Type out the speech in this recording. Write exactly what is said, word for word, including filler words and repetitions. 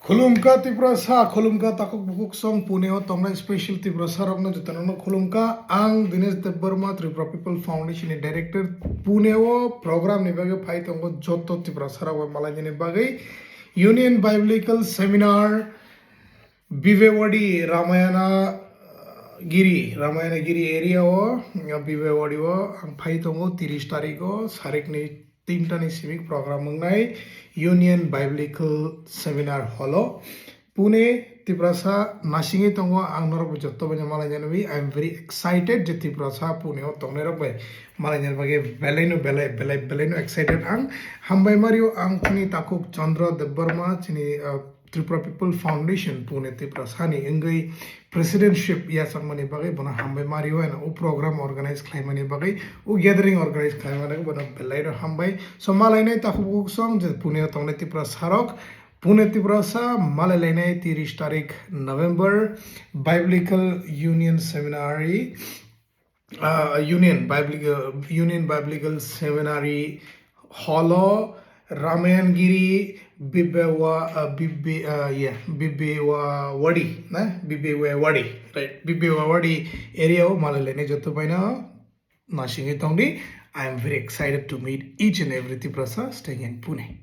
Khulumkha Tiprasa, khulumkha takhuk bukhuk song Pune o tongnai special Tiprasa rokno jotono khulumkha. Ang Dinesh Debbarma, Tripura People Foundation ni director. Pune o program ni bagwi phai tongo joto Tiprasa rok bai malainani bagwi Union Biblical Seminar Bibewadi Ramayana, uh, Giri, Ramayana Giri area o, uh, Bibewadi o ang phai tongo tiris tarik o, sarik ni tinta ni simi program wngnai Union Biblical Seminar Hall o. Pune, Tiprasa nasingwi tongo, ang norok bai joto bai no malainani bagwi I am very excited je Tiprasa Pune o tongnai rok bai malainani bagwi belai no belai, belai, belai no excited ang. Hambai mario ang chini takhuk Chandra Debbarma, chini, uh, Tripura People Foundation Pune Tiprasa ni wngwi presidentship yachakmani bagwi bono hambai mario, ano o program organize khlaimani bagwi, o gathering organize khlaimani bagwi bono belai no hambai. So malainai takhuk bukhuk song je Pune o tongnai Tiprasa rok, Pune Tiprasa malailainai tiris tarik November Biblical Union Seminary, uh, Union Biblical, Union Biblical Seminary Hall o Ramayangiri Bibewa, uh, Bibe, uh, yeah, Bibewawadi, na? Bibewawadi, right? Bibewawadi area o malailainai joto bai no nasingwi tongdi. I am very excited to meet each and every Tiprasa staying in Pune.